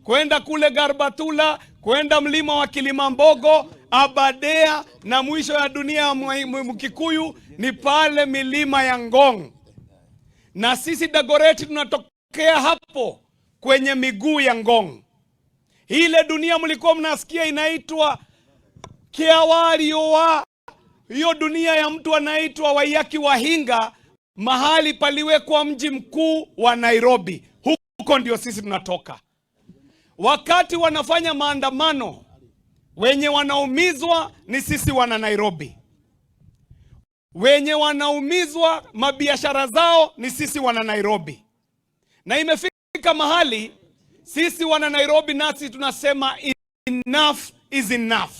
kwenda kule Garbatula, kwenda mlima wa Kilimambogo, Aberdare na mwisho ya dunia ya Mkikuyu ni pale milima ya Ngong. Na sisi Dagoretti tunatokea hapo kwenye miguu ya Ngong. Ile dunia mlikuwa mnasikia inaitwa Kiawarioa, hiyo dunia ya mtu anaitwa Waiyaki Wahinga, mahali paliwekwa mji mkuu wa Nairobi. Huko ndio sisi tunatoka. Wakati wanafanya maandamano, wenye wanaumizwa ni sisi wana Nairobi, wenye wanaumizwa mabiashara zao ni sisi wana Nairobi, na imefika mahali sisi wana Nairobi nasi tunasema enough is enough.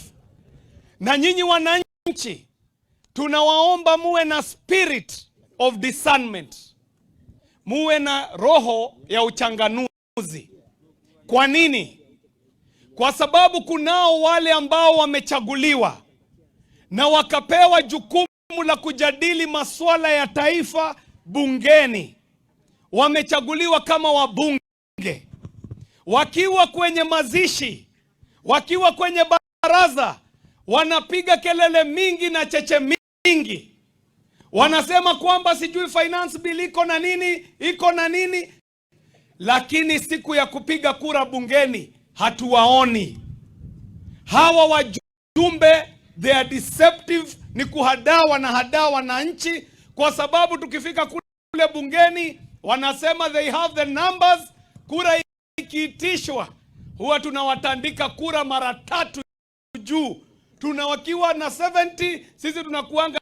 Na nyinyi wananchi, tunawaomba muwe na spirit of discernment, muwe na roho ya uchanganuzi. Kwa nini? Kwa sababu kunao wale ambao wamechaguliwa na wakapewa jukumu la kujadili masuala ya taifa bungeni. Wamechaguliwa kama wabunge, wakiwa kwenye mazishi, wakiwa kwenye baraza, wanapiga kelele mingi na cheche mingi, wanasema kwamba sijui finance bill iko na nini, iko na nini, lakini siku ya kupiga kura bungeni hatuwaoni hawa wajumbe. They are deceptive, ni kuhadaa, wanahadaa wananchi, kwa sababu tukifika kule bungeni wanasema they have the numbers. Kura ikiitishwa huwa tunawatandika kura mara tatu juu, tunawakiwa na 70, sisi tunakuanga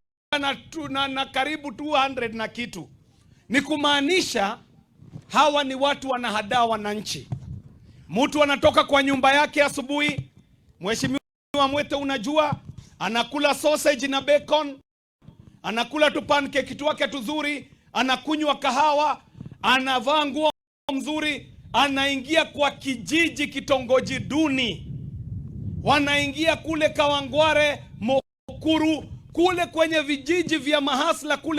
na karibu 200 na kitu. Ni kumaanisha hawa ni watu wanahadaa wananchi. Mtu anatoka kwa nyumba yake asubuhi, Mheshimiwa Mwete, unajua anakula sausage na bacon, anakula tu pancake twake tuzuri, anakunywa kahawa, anavaa nguo mzuri, anaingia kwa kijiji, kitongoji duni, wanaingia kule Kawangware, Mukuru, kule kwenye vijiji vya mahasla kule.